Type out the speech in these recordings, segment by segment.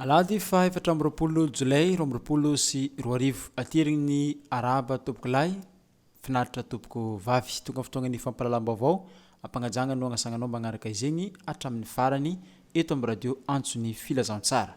Alahady faha 24 jolay 2022 Aterigny arahaba tompoko lahy, finaritra tompoko vavy. Tonga fotoagnan'ny fampahalalam-baovao, ampagnajagna no agnasagnanao mba hagnaraka izegny hatramin'ny farany eto amin'ny radio Antson'ny Filazantsara.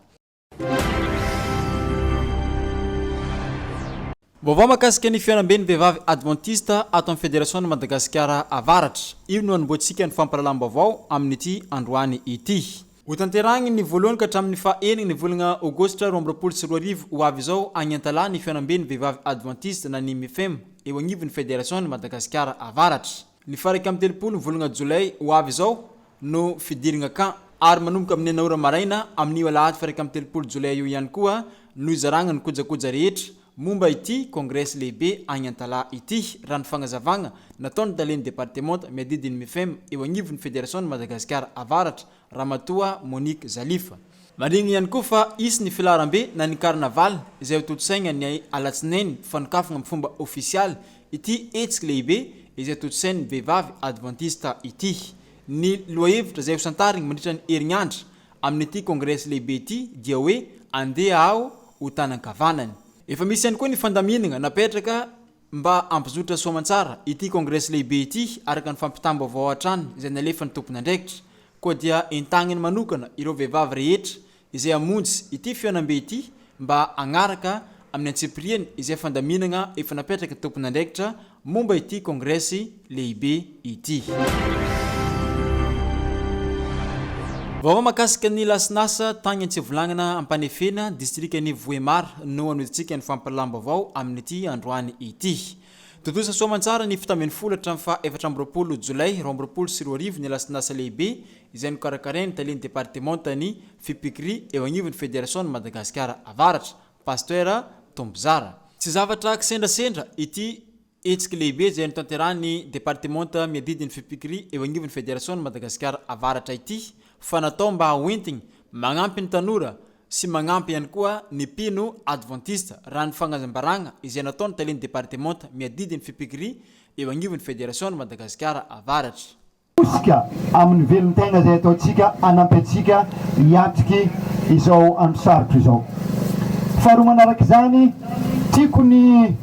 Vaovao mahakasika ny fihaonamben'ny vehivavy advantista ato amin'ny Federasiona Madagasikara Avaratra. Io no hanombohantsika ny fampahalalam-baovao amin'ity androany ity. Hotanterahiny ny voalohany ka hatramin'ny faha enina ny volana Aogositra 2022 ho avy izao any Antalaha ny fihaonamben'ny vehivavy advantista na ny Mifem eo agnivon'ny Federasiona Madagasikara Avaratra. Ny faha 31 ny volana Jolay ho avy izao no fidirana camp ary manomboka amin'ny enina ora maraina amin'io alahady faha 31 jolay io ihany koa no hizaragna ny kojakoja rehetra momba ity kongresy lehibe agny Antalaha ity, raha ny fagnazavagna nataon'ny talen'ny departemanta miadidy ny Mifem eo agnivon'ny Federasion'i Madagasikara Avaratra, Ramatoa Monique Zalifa. Marihina ihany koa fa hisy ny filaharambe na ny carnaval izay hotontosaigna ny alatsinainy fanokafagna amin'ny fomba ofisialy ity hetsiky lehibe izay tontosain'ny vehivavy advantista ity. Ny lohahevitra izay hosantarigny mandritra ny herignandra amin'ity kongresy lehibe ity dia hoe Andeha aho ho tanan-kavanany. Efa misy ihany koa ny fandaminana napetraka mba hampizotra soamantsara ity kongresy lehibe ity araka ny fampitam-baovao hatrany izay nalefan'ny tompon'andraikitra. Koa dia entagniny manokana ireo vehivavy rehetra izay hamonjy ity fihaonambe ity mba hagnaraka amin'ny antsipiriany izay fandaminagna efa napetraky ny tompon'andraikitra momba ity kongresy lehibe ity. Vaovao mahakasika ny lasinasa tagny Antsivolagnana Ampanefena, distrikan'i Vohemar no hanohizantsika ny fampahalalam-baovao amin'ity androany ity. Tontosa soamantsara ny 17 hatramin'ny faha 24 jolay 2022 ny lasinasa lehibe izay nokarakarain'ny talen'ny departemantan'ny Fipikri eo agnivon'ny Federasion'i Madagasikara Avaratra, Pasteur Tombozara. Tsy zavatra kisendrasendra ity Hetsiky lehibe izay notanterahin'ny departemanta miadidy ny Fipikri eo agnivon'ny Federasion'i Madagasikara Avaratra ity fa natao mba hoentigny magnampy ny tanora sy magnampy ihany koa ny mpino advantista raha ny fagnazambaragna izay nataon'ny talen'ny departemanta miadidy ny Fipikri eo agnivon'ny Federasion'i Madagasikara Avaratra. Tosika amin'ny velon-tegna izay ataontsika hanampy antsika hiatriky izao andro sarotra izao. Faharoa manaraka izany, tiako ny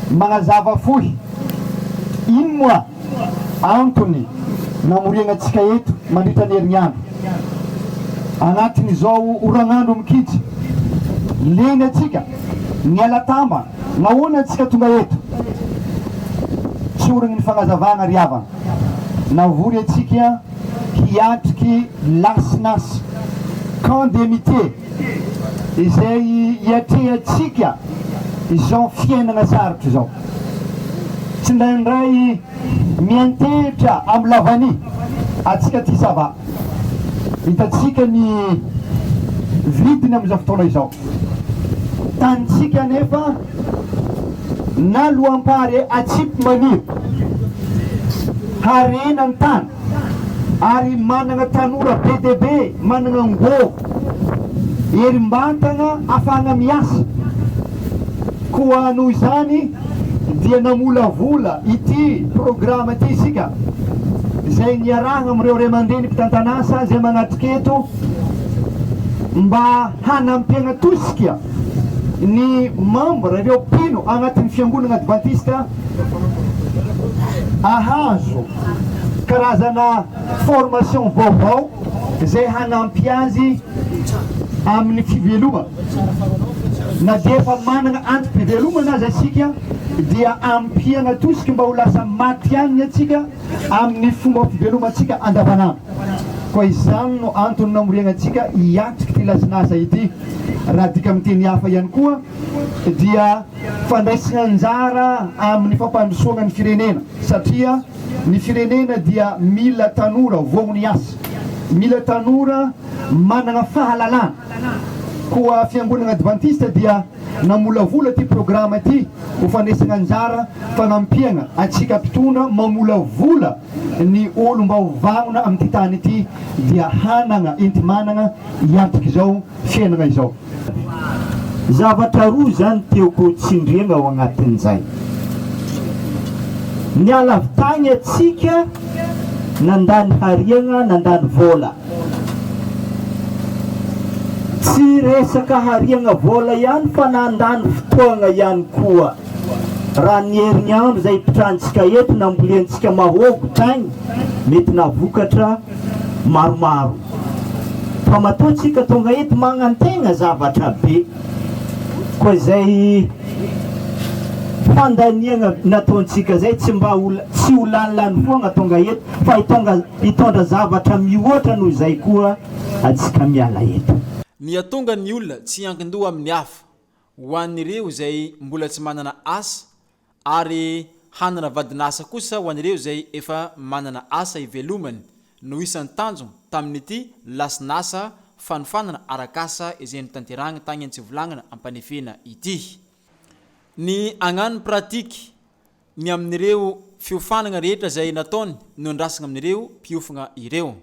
magnazava fohy ino moa antony namoriagna antsika eto mandritra ny herignandro anatin'izao oragnandro mikija leny antsika niala tamba Nahoana antsika tonga eto? Tsorigny ny fagnazavagna ry havana. Navory antsika hiatriky lasinasy, camp d'amitié, izay hiatrehantsika izao fiainana sarotra izao. Tsindraindray miantehitra amin'ny lavania antsika aty Sava. Hitantsika ny vidiny amin'izao fotoana izao. Tanintsika anefa na loham-pary atsipy maniry, harena ny tany ary manana tanora be dia be manana angôvo, herim-batana afahana miasa. Koa noho izany dia namolavola ity programa ity isika izay niarahana amin'ireo ray aman-dreny mpitantan'asa izay manatrika eto mba hanampiana tosika ny mambra, ireo mpino agnatin'ny fiangonana advantista ahazo karazana formation vaovao izay hanampy azy amin'ny fivelomana. Na dia efa manana antom-pivelomana aza isika dia ampiana tosika mba ho lasa matihanina antsika amin'ny fomba fivelomantsika andavanandro. Koa izany no antony namoriana antsika hiatrika ity lasin'asa ity. Raha adika amin'ny teny hafa ihany koa dia fandraisana anjara amin'ny fampandrosoana ny firenena satria ny firenena dia mila tanora voagnony hiasa, mila tanora manana fahalalana. Koa Fiangonana Advantista dia namolavola ity programa ity ho fandraisana anjara fanampiana antsika mpitondra mamolavola ny olo mba ho vagnona amin'ity tany ity dia hanagna enti-managna hiatrika izao fiainagna izao. Zavatra roa izany tiako tsindriana ao agnatin'izay. Niala avy tagny atsika nandany hariagna, nandany vôla. Tsy resaka hariagna vôla ihany fa nandany fotoagna ihany koa. Raha ny herinandro izay ipitrantsika eto namboliantsika mahôgo tagny mety nahavokatra maromaro. Fa matoa tsika tonga eto magnantegna zavatra be. Koa izay fandaniagna nataontsika zay tsy mba ho tsy ho lanilany foagna tonga eto fa hitonga hitondra zavatra mihoatra noho izay koa atsika miala eto. Ny hatonga ny olona tsy hiankin-doha amin'ny hafa, ho an'ireo izay mbola tsy manana asa, ary hanana vadin'asa kosa ho an'ireo izay efa manana asa ivelomany no isan'ny tanjona tamin'ity lasin'asa fanofanana arak'asa izay notanterahina tany Antsivolagnana Ampanefena ity. Ny hagnano pratique ny amin'ireo fiofanagna rehetra izay nataony no andrasagna amin'ireo mpiofagna ireo.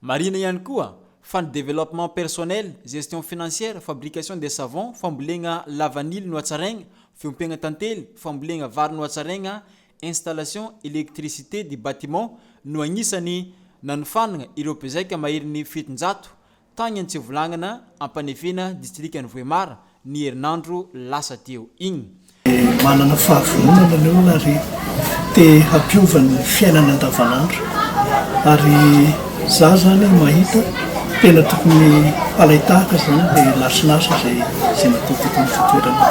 Marihina ihany koa fa ny développement personnel, gestion financière, fabrication des savons, fambolegna lavanily nohatsaraigna, fiompiagna tantely, fambolegna vary nohatsaraigna, installation électricité du bâtiment no agnisan'ny nanofanagna ireo mpizaika maherin'ny 700 tagny Antsivolagnana, Ampanefena, distrikan'i Vohemar, ny herinandro lasa teo igny. Manana fahavononana ny olona ary te hampiova ny fiainany andavanandro ary za zany mahita tena tokony halain-tahaka zany le lasin'asa izay izay natao teto amin'ity toerana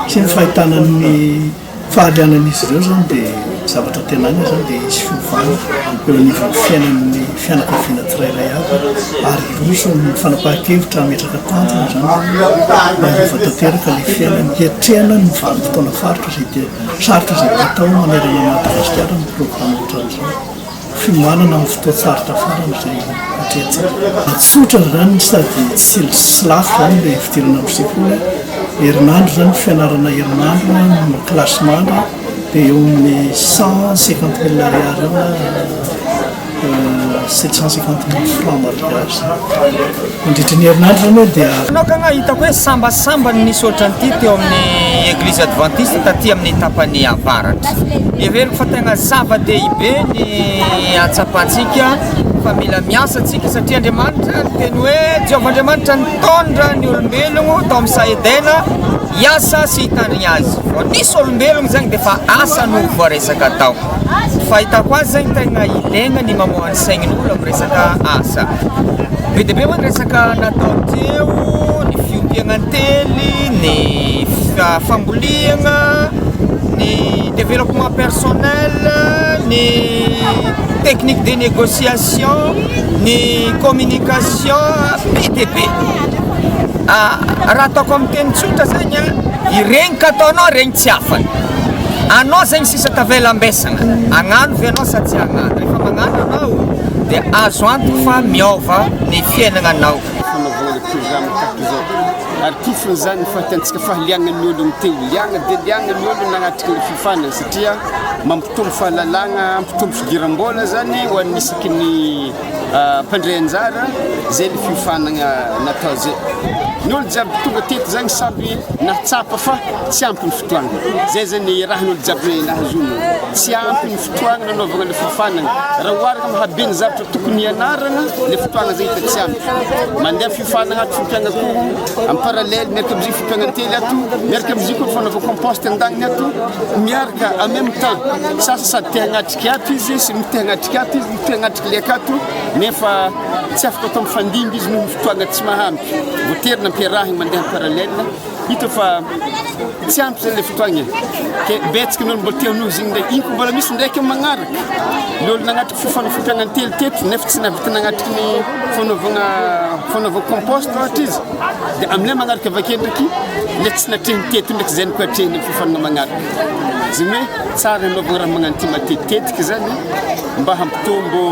Sy ny fahitana ny fahalianan'izy ireo izany dia zavatra tena haingana izany dia hisy fiovana eo anivon'ny fiainan'ny fianakaviana tsirairay avy ary hiroso amin'ny fanapahan-kevitra hametraka tanjona izany mba hiova tanteraka ilay fiainana hiatrehana ny vanim-potoana farotra izay dia sarotra izay atao manerana an'i Madagasikara ny programa ohatran'izao. Fiomanana amin'ny fotoan-tsarotra farany izay atrehintsika. Tsotra izany sady tsy tsy lafo izany ilay fidirana amin'ny sekoly. Herinandro izany fianarana herinandro ny kilasy mandry dia eo amin'ny 150 mille ariary eo na 750 mille francs malagasy. Mandritra ny herinandro izany hoe dia. Manokana hitako hoe sambasambany nisy ohatran'ity teo amin'ny Eglizy Advantista taty amin'ny tapany avaratra. Heveriko fa tegna zava-dehibe ny hahatsapantsika fa mila miasa tsika satria Andriamanitra niteny hoe Jehovah Andriamanitra nitondra ny olombelogno tao amin'ny saha Edena hiasa sy hitandrigna azy. Vao nisy olombelogno zagny dia efa asa no voaresaka tao. Fahitako azy zegny tegna ilaigna ny mamoha ny saignin'olo amin'ny resaka asa. Be dia be moa ny resaka natao teo, ny fiompiagna antely, ny famboliagna, ny développement personnel, ny technique de négociation, ny communication, be dia be. Raha ataoko amin'ny teny tsotra zegny a, iregny ka ataonao regny tsy afany. Anao zegny sisa tavela ambesagna, agnano ve anao sa tsy agnano? Rehefa magnano anao dia azo antoka fa miôva ny fiaignananao. Fanaovana le programme tahaka izao ary tifiny izany ny fahitantsika fahalianan'ny olona teo, liana dia liana ny olona nanatrika ny fiofanana satria mampitombo fahalalagna, mampitombo fidiram-bola zany ho an'ny isaky ny mpandray anjara zay le fiofanagna natao zay. Ny olo jiaby tonga teto zany samby nahatsapa fa tsy ampy ny fotoagna. Zay zany raha ny olo jiaby nahazoana. Tsy ampy ny fotoagna nanaovagna le fiofanagna. Raha oharina amin'ny haben'ny zavatra tokony hianaragna, le fotoagna zay hita tsy ampy. Mandeha fiofanagna ato fiompiagna akoho en parallèle miaraka amizay fiompiagna antely ato, miaraka amizay koa fanaova compost andagniny ato, miaraka en même temps. Sasa sady te hagnatriky ato izy sy te hagnatriky ato izy, te hagnatriky le akato nefa tsy afaka atao mifandimby izy noho ny fotoagna tsy mahampy. Voatery nampiarahigny mandeha en parallèle. Hita fa tsy ampy zany le fotoagna e. Ke betsaka ny olo mbola te hanohy izy igny ndraiky. Igny koa mbola misy ndraiky amin'ny magnaraka. Ny olo nagnatriky fiofanofotagna telo teto nefa tsy nahavita nagnatriky ny fanaovagna fanaovagna compost ohatra izy. Dia amin'ilay magnaraka avy ake ndraiky le tsy natrehiny teto ndraiky zay no koa atrehiny amin'ny fiofanana magnaraka. Zany hoe tsara hanaovagna raha magnano ty matetitetika zany mba hampitombo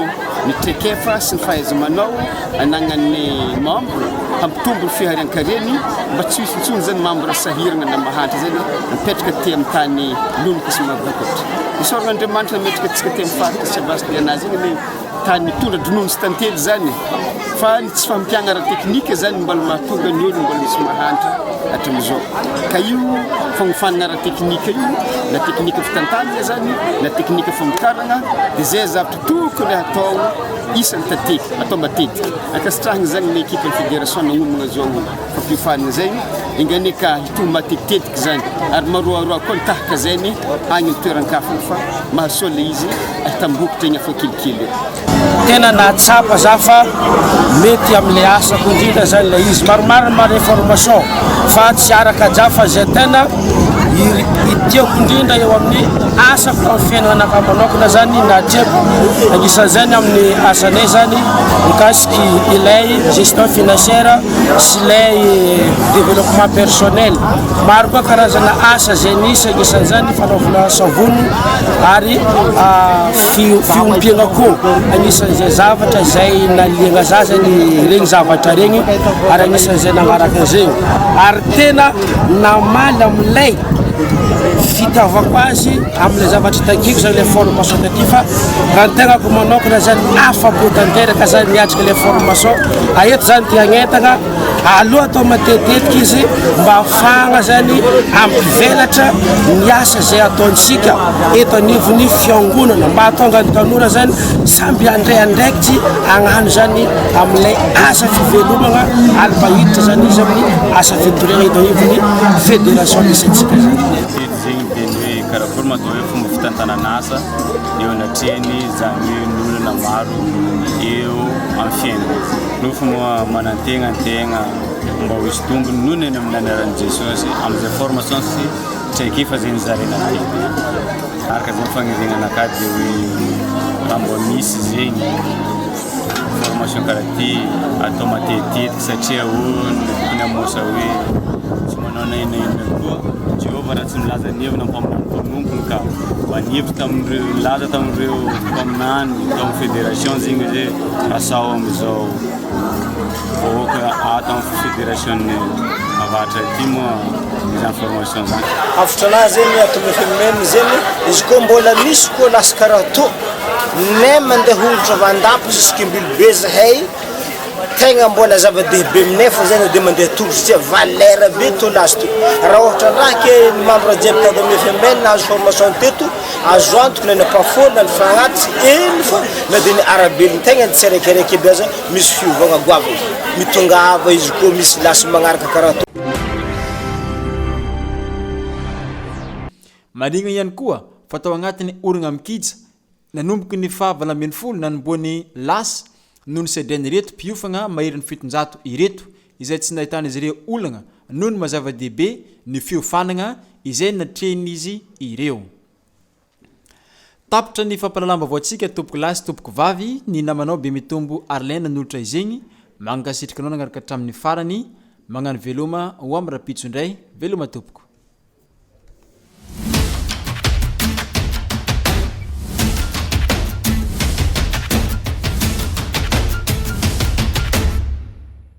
ny traikefa sy ny fahaiza-manao anagnan'ny membre, hampitombo ny fiharian-kareny mba tsy ho hisy intsony zany membre sahirana na mahantra zany mipetraka aty amin'ny tany lonaka sy mahavokatra. Isaorana Andriamanitra nametraka antsika aty amin'ny faritra Sivas Diana zegny anie tany mitondra-dronono sy tantely zany. Fa ny tsy fahampiana ara-teknika zany mbola mahatonga ny olona mbola misy mahantra hatramin'izao. Ka io fagnofanana ara-teknika io, na teknika fitantanana zany, na teknika famokarana, dia zay zavatra tokony hatao isan-tateky, atao matetika. Ankasitrahana zany ny ekipan'ny fédération nagnomana zao fampiofanana zay, enga anie ka hitombo matetitetika zany, ary maroaroa koa ny tahaka zay ny any amin'ny toeran-kafa fa mahasoa le izy ahitam-bokatra igny afa kelikely eo. Tena nahatsapa za fa mety amle asako indrindra zany le izy, maromaro ny mare formation fa tsy araka ja fa zay tena itiako indrindra eo amin'ny asako amin'ny fiainananakahy manokana zany natreko, anisan'izay ny amin'ny asanay zany mikasiky ilay gestion financière sy ilay développement personnel, maro koa karazana asa zay nisy anisan'izany fanaovana savony ary fiompiana akoho, anisan'izay zavatra izay naliana za zany regny zavatra regny ary anisan'izay nagnaraka an'izay ary tena namaly amin'ilay fitiavako azy amin'ilay zavatra takiako zany ilay formation taty fa raha ny tegnako manokana zany afa-po tanteraka zany miatrika ilay formation, eto zany te hagnentana. Aleo atao matetitetika izy mba hahafahana zany hampivelatra ny asa izay ataontsika eto anivon'ny fiangonana mba hahatonga ny tanora zany samby handray andraikitry hagnano zany amin'ilay asa fivelomana ary mba hiditra zany izy amin'ny asa fitoriana eto anivon'ny federation misy antsika zany. Teto zegny dia ny hoe karakory ma atao hoe fomba fitantanana asa eo anatrehany izany hoe ny olana maro eo amin'ny fiainana. Nofo moa manantegna antegna mba ho hisy tombony noho ny amin'ny anaran'i Jesosy amin'izay formation sy traikefa izay nozaraina antegna. Araka izay ny fagniriagna anakahy dia hoe raha mba misy zegny formation karaha ty atao matetitetika satria oh ny bokin'i Amosa hoe tsy manao na inona na inona koa Jehovah raha tsy milaza ny heviny amin'ny mpaminany mpanompony ka mba nihevitra tamin'ireo nilaza tamin'ireo mpaminany tao amin'ny fédération zegny izy hoe asao amin'izao vahoaka ato amin'ny fédération avaratra aty moa izany formation zany. Avotra anahy zegny ato amin'ny FMM zegny izy koa mbola misy koa lasa karaha toa nem mandeha hongotra avy Andapa jusque Ambilobe zahay Tegna mbola zava-dehibe aminay fô zay na de mandeha tongotra satria valeur be tô lazo to. Raha ôhatra raha ke ny membre jiaby tato amin'ny FML nahazo formation teto, azo antoky na ny ampafôly na ny fagnatitsy, eny fô na de ny ara-belon-tegna ny tsiraikiraiky aby aza misy fiovagna goavagna. Mitongava izy koa misy lasy magnaraka karaha tô. Marihina ihany koa fa tao agnatin'ny oragna mikija Nanomboky ny faha 18 nanombohan'ny lasy no nisedrain'ireto mpiofagna maherin'ny 700 ireto izay tsy nahitan'izy ireo olagna noho ny maha zava-dehibe ny fiofanagna izay natrehin'izy ireo. Tapitra ny fampahalalam-baovaontsika tompoko lahy sy tompoko vavy, ny namanao Bemitombo Arlene nanolotra izegny, mankasitraka anao nagnaraka hatramin'ny farany, magnano veloma ho amin'ny rapitso indray, veloma tompoko.